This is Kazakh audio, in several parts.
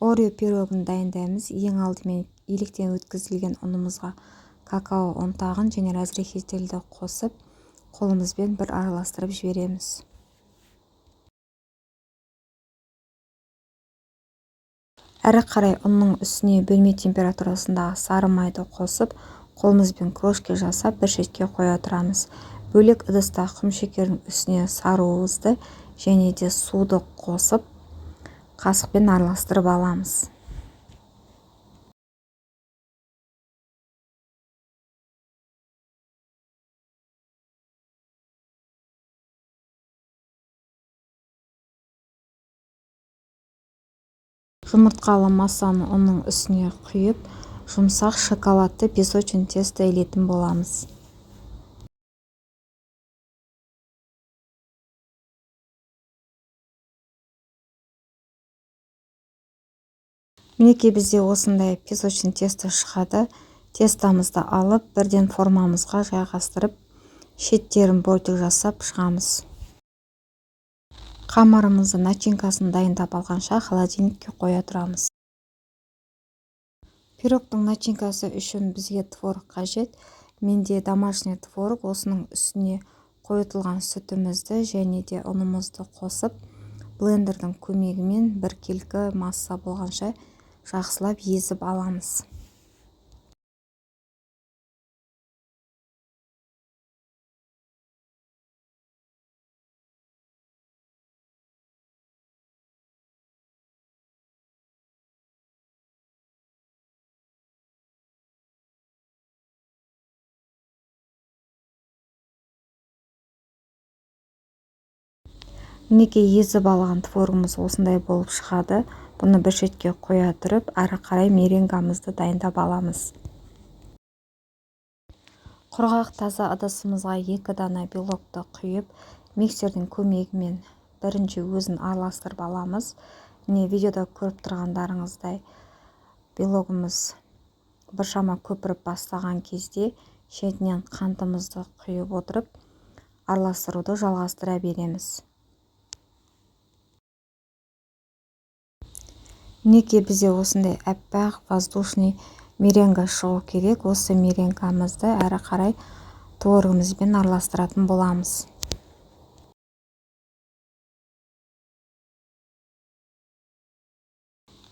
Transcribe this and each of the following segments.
Орео пирогын дайындаймыз. Ең алдымен електен өткізілген ұнымызға какао ұнтағын және разрыхлительді қосып, қолымызбен бір араластырып жібереміз. Әрі қарай ұнның үстіне бөлме температурасындағы сары майды қосып, қолымызбен крошки жасап, бір шетке қоя тұрамыз. Бөлек ыдыста құмшекердің үстіне сары уызды және де суды қосып, қасықпен араластырып аламыз. Жұмыртқалы массаны ұнның үстіне құйып, жұмсақ шоколадты песочный тесто илейтін боламыз. Мінекей, бізде осындай песочный тесто шығады. Тестомызды алып, бірден формамызға жайғастырып, шеттерін бортик жасап шығамыз. Қамырымызды начинкасын дайындап алғанша холодильникке қоя тұрамыз. Пирогтың начинкасы үшін бізге творог қажет. Менде домашний творог. Осының үстіне қойытылған сүтімізді және де ұнымызды қосып, блендердің көмегімен біркелкі масса болғанша жақсылап езіп аламыз. Мінекей, езіп алған творогымыз осындай болып шығады. Бұны бір шетке қоя тұрып, әрі қарай меренгамызды дайындап аламыз. Құрғақ таза ыдысымызға 2 дана белокты құйып, миксердің көмегімен бірінші өзін араластырып аламыз. Міне, видеода көріп тұрғандарыңыздай, белогымыз біршама көпіріп бастаған кезде шетінен қантымызды құйып отырып, араластыруды жалғастыра береміз. Мінекей, бізде осындай аппақ воздушный меренга шығу керек. Осы меренгамызды әрі қарай творогымызбен араластыратын боламыз.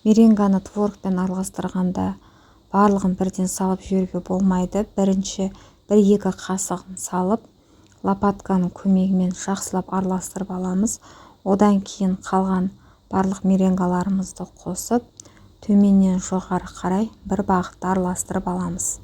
Меренганы творогпен араластырғанда барлығын бірден салып жіберуге болмайды. Бірінші бір-екі қасығын салып, лопатканың көмегімен жақсылап араластырып аламыз. Одан кейін қалған барлық меренгаларымызды қосып, төменнен жоғары қарай бір бағытта араластырып аламыз.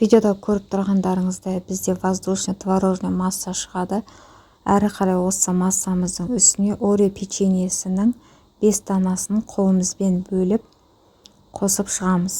Видеода көріп тұрғандарыңыздай, бізде воздушный творожный масса шығады. Әрі қарай осы массамыздың үстіне Орео печеньесінің 5 данасын қолымызбен бөліп қосып шығамыз.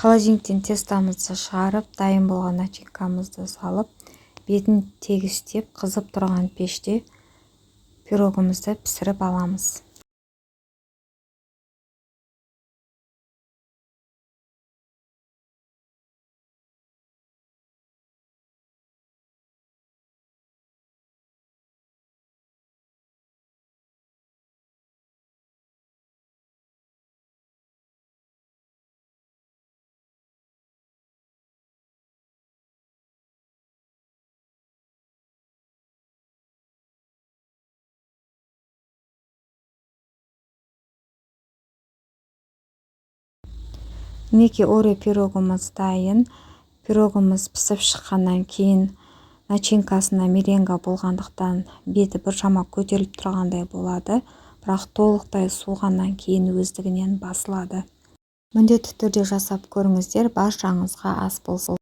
Холодильниктен тестомызды шығарып, дайын болған начинкамызды салып, бетін тегістеп, қызып тұрған пеште Пирогымызды пісіріп аламыз. Мінекей, Орео пирогымыз дайын. Пирогымыз пісіп шыққаннан кейін начинкасында меренга болғандықтан, беті біршама көтеріліп тұрғандай болады, бірақ толықтай суығаннан кейін өздігінен басылады. Міндетті түрде жасап көріңіздер. Баршаңызға ас болсын!